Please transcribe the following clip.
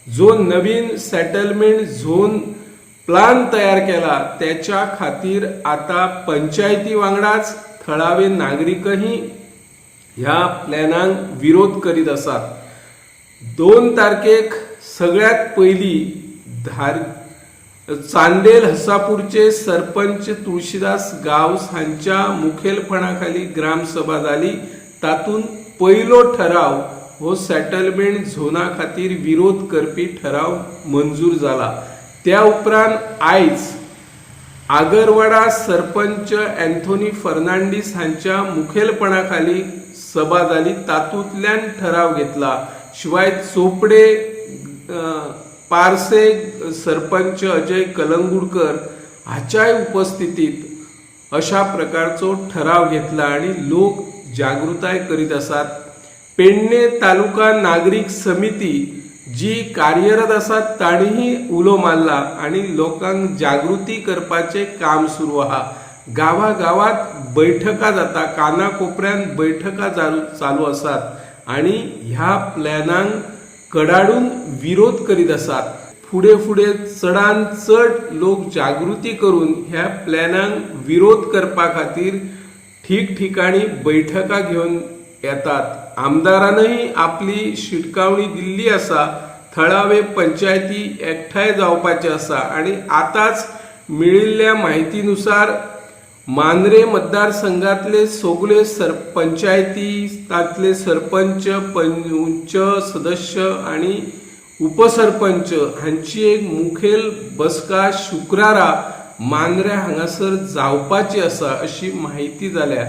जो नवीन settlement zone plan तयार केला त्याच्या खातीर आता पंचायती वांगडाच थळावे नागरिकही ह्या प्लॅनांक विरोध करीत आसात. 2 तारखेक सगळ्यात पयली धार चांदेल हसापूरचे सरपंच तुळशीदास गांवस हांच्या मुखेलपणाखाली ग्रामसभा जाली. तातूंत पयलो ठराव हो सेटलमेंट झोना खातीर विरोध करपी ठराव मंजूर जाला. त्या उपरांत आयज आगरवाडा सरपंच अँथोनी फर्नांडीस हांच्या मुखेलपणाखाली सभा जाली, तातूंतल्यान ठराव घेतला. शिवाय चोपडे पार्से सरपंच अजय कलंगुडकर हाच्याय उपस्थितीत अशा प्रकारचो ठराव घेतला आणि लोक जागृताय करीत आसात. पेडणे तालुका नागरीक समिती जी कार्यरत आसा ताणीय उलो मारला आणि लोकांक जागृती करपाचें काम सुरू आहा. गांवागांवात बैठका जाता, कानाकोपऱ्यान बैठका चालू आसात आणि ह्या प्लॅनांक कडाडून विरोध करीत आसात. फुडें फुडें चडान चड लोक जागृती करून ह्या प्लॅनांक विरोध करपा खातीर ठिकठिकाणी बैठका घेवन येतात. आमदारानय आपली शिटकावणी दिल्ली आसा. थळावे पंचायती एकठांय जावपाचे आसा आणि आतांच मेळिल्ल्या म्हायतीनुसार मांद्रे मतदारसंघातले सगळे पंचायती, तांतले सरपंच, पंच सदस्य आणि उपसरपंच हांची एक मुखेल बसका शुक्रारा मांद्र्या हांगासर जावपाची आसा अशी म्हायती जाल्या.